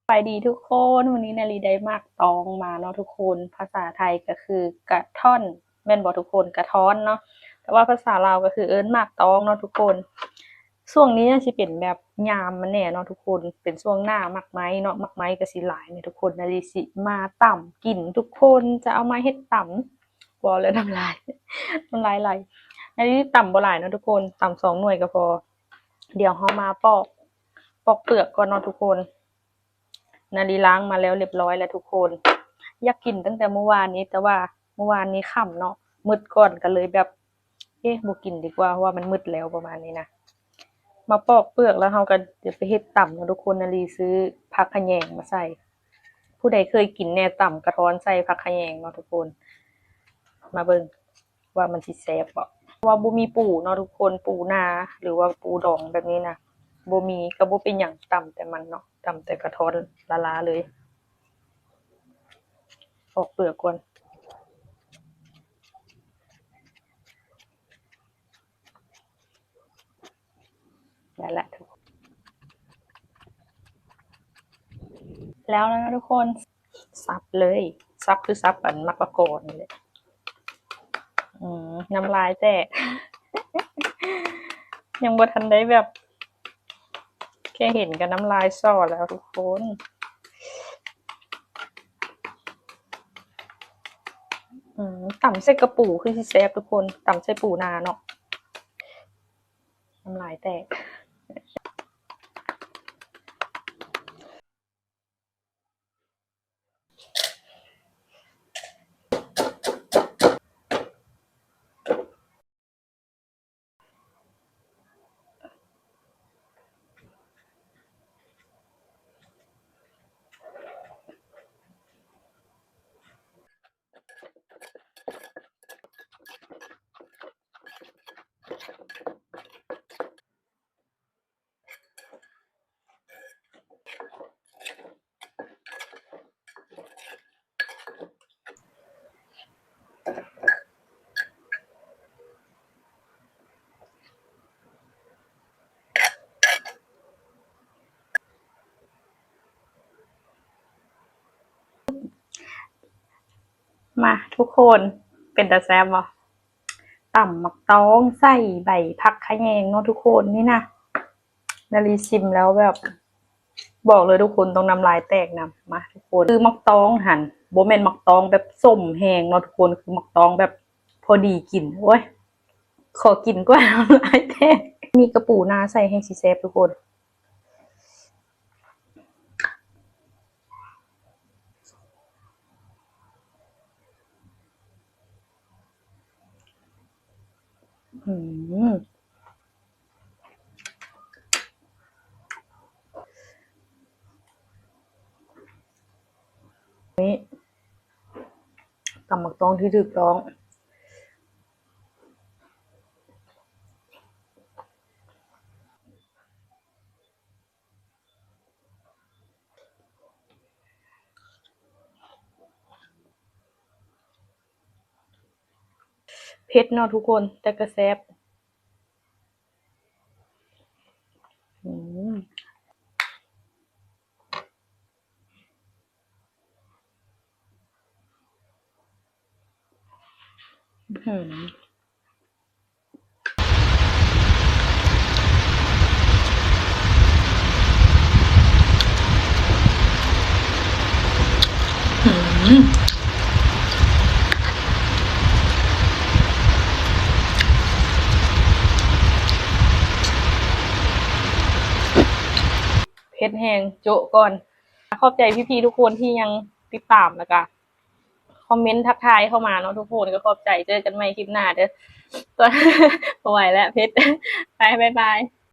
ສະບາຍດີທຸກຄົນ, ມື້ນີ້ນາລີໄດ້ໝາກຕອງມາເນາະທຸກຄົນ. ພາສາໄທກໍຄືກະທ່ອນ ແມ່ນບໍ່ທຸກຄົນ? ກະທ້ອນເນາະ, ແຕ່ວ່າພາສາລາວກໍຄືເອີ້ນໝາກຕອງເນາະທຸກຄົນ. ຊ່ວງນີ້ຊິເປັນແບບຍາມມັນແດ່ເນາະທຸກຄົນ, ເປັນຊ່ວງໜ້າໝາກໄມ້ເນາະ, ໝາກໄມ້ກໍຊິຫຼາຍນີ້ທຸກຄົນ. ນາລີຊິມາຕຳກິນທຸກຄົນ, ຈະເອົາມາເຮັດຕຳ. ເວົ້າແລ້ວນ້ຳລາຍ ນ້ຳລາຍໄຫຼ. ນາລີຕຳບໍ່ຫຼາຍເນາະທຸກຄົນ, ຕຳສອງໜ່ວຍກໍພໍ. ດຽວເຮົາມາປອກ ປອກເປືອກກ່ອນເນາະທຸກຄົນ. ນາລີລ້າງມາແລ້ວຮຽບຮ້ອຍແລ້ວທຸກຄົນ. ຢາກກິນຕັ້ງແຕ່ມື້ວານນີ້, ແຕ່ວ່າມື້ວານນີ້ຄ່ຳເນາະ, ມືດກ່ອນ ກໍເລີຍແບບ ເອະ ບໍ່ກິນດີກວ່າ ເພາະວ່າມັນມືດແລ້ວ ປະມານນີ້ນະ. ມາປອກເປືອກແລ້ວເຮົາກໍຈະໄປເຮັດຕຳເນາະທຸກຄົນ. ນາລີຊື້ຜັກຂະແຍງມາໃສ່. ຜູ້ໃດເຄີຍກິນແດ່ ຕຳກະທ້ອນໃສ່ຜັກຂະແຍງເນາະທຸກຄົນ? ມາເບິ່ງ ວ່າມັນຊິແຊບບໍ່? ເພາະວ່າບໍ່ມີປູເນາະທຸກຄົນ, ປູນາ ຫຼືວ່າປູດອງແບບນີ້ນະ ບໍ່ມີ ກໍບໍ່ເປັນຫຍັງ, ຕຳແຕ່ມັນເນາະ, ຕຳແຕ່ກະທ້ອນລ້າໆເລີຍ. ປອກເປືອກກ່ອນ. ໄດ້ລະທຸກຄົນ, ແລ້ວນະທຸກຄົນ. ສັບເລີຍ, ສັບຄືສັບອັນໝາກລະກອນີ້ແຫຼະ. ອືມ ນ້ຳລາຍແຕກ, ຍັງບໍ່ທັນໄດ້ແບບ ແຄ່ເຫັນກໍນ້ຳລາຍສໍ້ແລ້ວທຸກຄົນ. ອືມ ຕຳໃສ່ກະປູຄືຊິແຊບທຸກຄົນ, ຕຳໃສ່ປູນາເນາະ. ນ້ຳລາຍແຕກ. ມາທຸກຄົນ, ເປັນຕາແຊບບໍ່? ຕຳໝາກຕອງໃສ່ໃບຜັກຂະແຍງເນາະທຸກຄົນ. ນີ້ນະ ນາລີຊິມແລ້ວແບບ ບອກເລີຍທຸກຄົນ ຕ້ອງນ້ຳລາຍແຕກນຳ. ມາທຸກຄົນ, ຄືໝາກຕອງຫັ້ນ ບໍ່ແມ່ນໝາກຕອງແບບສົ້ມແຮງເນາະທຸກຄົນ, ຄືໝາກຕອງແບບພໍດີກິນ. ໂອ້ຍ ຂໍກິນກ່ອນ ນ້ຳລາຍແຕກ. ມີກະປູນາໃສ່ແຮງຊິແຊບທຸກຄົນ. ອືມ ນີ້ ຕຳໝາກຕອງທີ່ຖືກຕ້ອງ. ເຜັດເນາະທຸກຄົນ ແຕ່ກໍແຊບ. ອືມ ອືມ ອືມ ເຜັດແຮງ ໂຈະກ່ອນ. ຂອບໃຈພີ່ໆທຸກຄົນທີ່ຍັງຕິດຕາມ ແລ້ວກະຄອມເມັນທັກທາຍເຂົ້າມາເນາະທຸກຄົນ ກໍຂອບໃຈ. ເຈີກັນໃໝ່ຄລິບໜ້າເດີ້. ບໍ່ໄຫວແລ້ວ ເຜັດ. ໄປ ບາຍບາຍ.